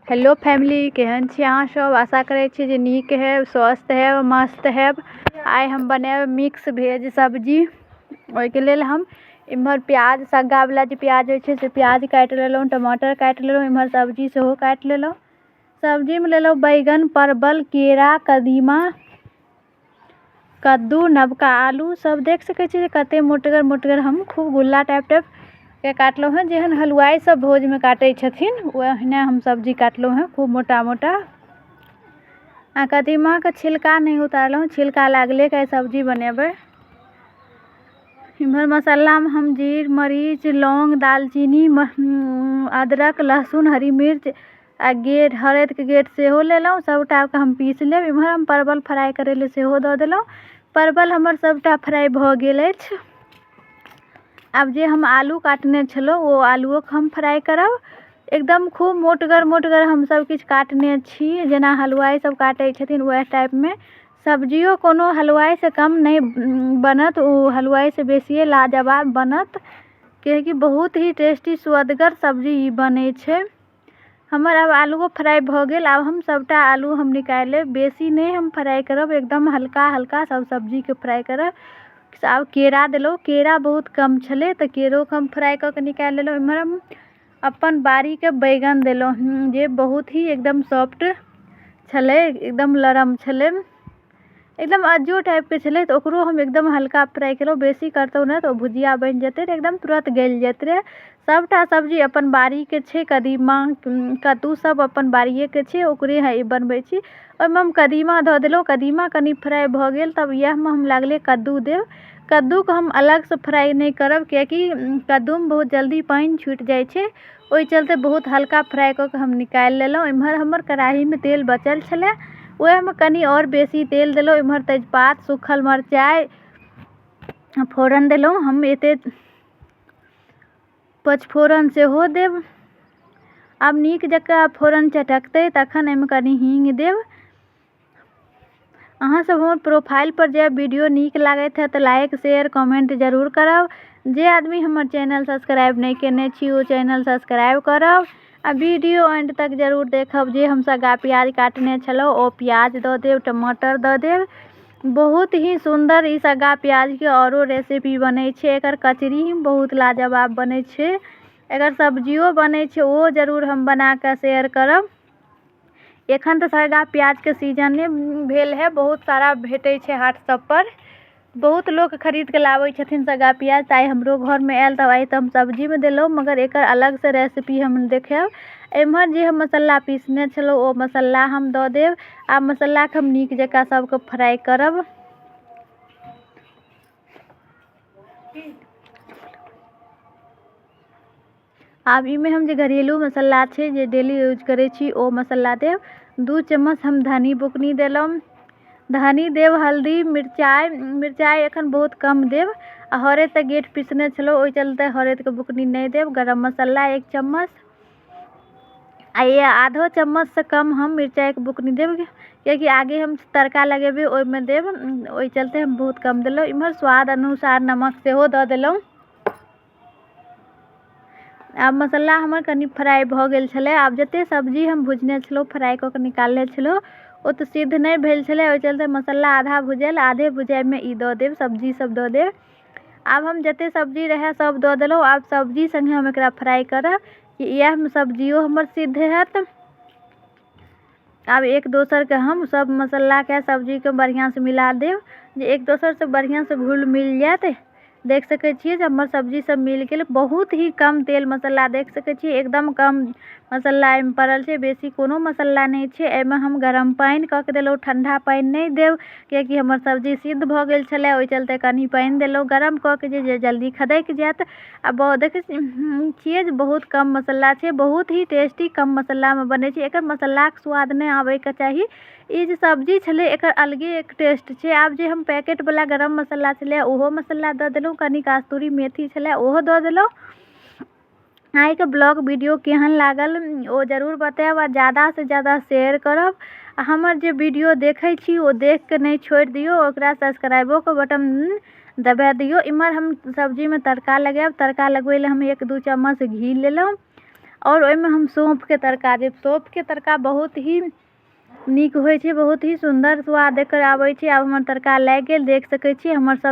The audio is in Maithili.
हेलो फैमिली, केहन छी अहाँ सब? आशा करै छी जे नीक हैब, स्वस्थ हैब, मस्त हैब। आइ हम बनायब मिक्स भेज सब्जी। ओहिके लेल हम एम्हर प्याज, सग्गावला जे प्याज होइ छै से प्याज काटि लेलहुँ, टमाटर काटि लेलहुँ, एम्हर सब्जी सेहो काटि लेलहुँ। सब्जीमे लेलहुँ बैगन, परवल, केरा, कदीमा, कद्दू, नवका आलू। सब देख सकै छी जे कते मोटगर मोटगर हम खूब गुल्ला टाइप टाइपके काटलहुँ हेँ। जेहन हलुआइ सब भोजमे काटै छथिन ओहिना हम सब्जी काटलहुँ हेँ, खूब मोटा मोटा। आ कदीमाके छिलका नहि उतारलहुँ, छिलका लागले आइ सब्जी बनेबै। इम्हर मसालामे हम जीर, मरीच, लौंग, दालचीनी, अदरक, लहसुन, हरी मिर्च आ गेट, हरदिके गेट सेहो लेलहुँ। सभटाके हम पीस लेब। इम्हर हम परवल फ्राइ करै लए सेहो दऽ देलहुँ। परवल हमर सभटा फ्राइ भऽ गेल अछि। आब जे हम आलू काटने छलहुँ ओ आलुओके हम फ्राइ करब। एकदम खूब मोटगर मोटगर हम सभकिछु काटने छी, जेना हलुआइ सभ काटै छथिन वएह टाइपमे। सब्जियो कोनो हलुआइसँ कम नहि बनत, ओ हलुआइसँ बेसिए लाजवाब बनत, कियाकि बहुत ही टेस्टी सुअदगर सब्जी ई बनै छै। हमर आब आलुओ फ्राइ भऽ गेल। आब हम सभटा आलू हम निकालि लेब। बेसी नहि हम फ्राइ करब, एकदम हल्का हल्का सभ सब्जीके फ्राइ करब। आब केरा देलहुँ। केरा बहुत कम छलै तऽ केरोके हम फ्राइ कऽ के निकालि लेलहुँ। एम्हर हम अपन बाड़ीके बैगन देलहुँ, जे बहुत ही एकदम सॉफ्ट छलै, एकदम लरम छलै, एकदम अज्जो टाइपके छलै, तऽ ओकरो हम एकदम हल्का फ्राइ केलहुँ। बेसी करतहुँ नहि तऽ ओ भुजिया बनि जेतै तऽ एकदम तुरन्त गलि जाइत रहै। सभटा सब्जी अपन बाड़ीके छै। कदीमा, कद्दू सभ अपन बाड़िएके छै, ओकरे हइ बनबै छी। ओहिमे हम कदीमा धऽ देलहुँ। कदीमा कनि फ्राइ भऽ गेल तब इएहमे हम लागलै कद्दू देब। कद्दूके हम अलगसँ फ्राइ नहि करब, कियाकि कद्दूमे बहुत जल्दी पानि छुटि जाइ छै। ओहि चलते बहुत हल्का फ्राइ कऽ कऽ हम निकालि लेलहुँ। एम्हर हमर कड़ाहीमे तेल बचल छलै, ओहिमे कनि आओर बेसी तेल देलहुँ। एम्हर तेजपात, सूखल मरचाइ फोरन देलहुँ। हम एतेक पचफोरन सेहो देब। आब नीक जकाँ फोरन चटकतै तखन एहिमे कनि हीङ्ग देब। अहाँसभ हमर प्रोफाइलपर जायब, वीडियो नीक लागैत हैत तऽ लाइक, शेयर, कमेंट जरूर करब। जे आदमी हमर चैनल सब्सक्राइब नहि कयने छी ओ चैनल सब्सक्राइब करब आ वीडियो एंड तक जरूर देखब। जे हम सग्गा प्याज काटने छलहुँ ओ प्याज दऽ देब, टमाटर दऽ देब। बहुत ही सुन्दर ई सग्गा प्याजके आओरो रेसिपी बनै छै। एकर कचरी बहुत लाजवाब बनै छै, एकर सब्जियो बनै छै, ओहो जरूर हम बनाकऽ शेयर करब। एखन तऽ सग्गा प्याजके सीजने भेल हइ, बहुत सारा भेटै छै हाट सभपर, बहुत लोक खरीदके लाबै छथिन सग्गा प्याज। तऽ आइ हमरो घरमे आयल तऽ आइ तऽ हम सब्जीमे देलहुँ, मगर एकर अलगसँ रेसिपी हम देखायब। एम्हर जे हम मसाला पीसने छलहुँ ओ मसाला हम दऽ देब। आब मसालाके हम नीक जकाँ सभके फ्राइ करब। आब एहिमे हम जे घरेलू मसाला छै जे डेली यूज करै छी ओ मसाला देब। 2 चम्मच हम धनी बुकनी देलहुँ, धनी देब, हल्दी, मिरचाइ। मिरचाइ एखन बहुत कम देब आ हरदिके गेँट पिसने छलहुँ, ओहि चलते हरदिके बुकनी नहि देब। गरम मसाला 1 चम्मच आ आधो चम्मचसँ कम हम मिरचाइके बुकनी देब, कियाकि आगे हम तड़का लगेबै ओहिमे देब, ओहि चलते हम बहुत कम देलहुँ। एम्हर स्वाद अनुसार नमक सेहो दऽ देलहुँ। आब मसाला हमर कनि फ्राइ भऽ गेल छलै। आब जतेक सब्जी हम भुजने छलहुँ, फ्राइ कऽ कऽ निकालने छलहुँ, ओ तऽ सिद्ध नहि भेल छलै, ओहि चलते मसाला आधा भुजायल। आधे भुजाइमे ई दऽ देब, सब्जी सब दऽ देब। आब हम जतेक सब्जी रहै सब दऽ देलहुँ। आब सब्जी सङ्गे हम एकरा फ्राइ करब कि इएहमे सब्जियो हमर सिद्ध हैत। आब एक दोसरके हम सब मसालाके सब्जीके बढ़िआँसँ मिला देब जे एक दोसरसँ बढ़िआँसँ घुल मिल जायत। देख सकै छियै जे हमर सब्जी सब मिल गेल। बहुत ही कम तेल मसाला, देख सकै छियै एकदम कम मसाला एहिमे पड़ल छै, बेसी कोनो मसाला नहि छै। एहिमे हम गरम पानि कऽ के देलहुँ, ठण्डा पानि नहि देब, कियाकि हमर सब्जी सिद्ध भऽ गेल छलै, ओहि चलते कनि पानि देलहुँ गरम कऽ के जे जल्दी खदकि जायत। आ देखै छियै जे बहुत कम मसाला छै, बहुत ही टेस्टी कम मसालामे बनै छै। एकर मसालाके स्वाद नहि आबैके चाही, ई जे सब्जी छलै एकर अलगे एक टेस्ट छै। आब जे हम पैकेटवला गरम मसाला छलै ओहो मसाला दऽ देलहुँ, कनि कस्तूरी मेथी छलै ओहो दऽ देलहुँ। आइके ब्लॉग वीडियो केहन लागल ओ जरूर बतायब आ ज्यादासँ ज्यादा शेयर करब। आ हमर जे वीडियो देखै छी ओ देखिकऽ नहि छोड़ि दियौ, ओकरा सब्सक्राइबोके बटन दबा दियौ। एम्हर हम सब्जीमे तड़का लगायब। तड़का लगबै लए हम 1-2 चम्मच घी लेलहुँ। आओर ओहिमे हम सौँफके तड़का देब। सौँफके तड़का बहुत ही नीक होइत छै, बहुत ही सुन्दर स्वाद एकर आबैत छै। आब हमर तड़का लागि गेल, देख सकैत छी हमर सब।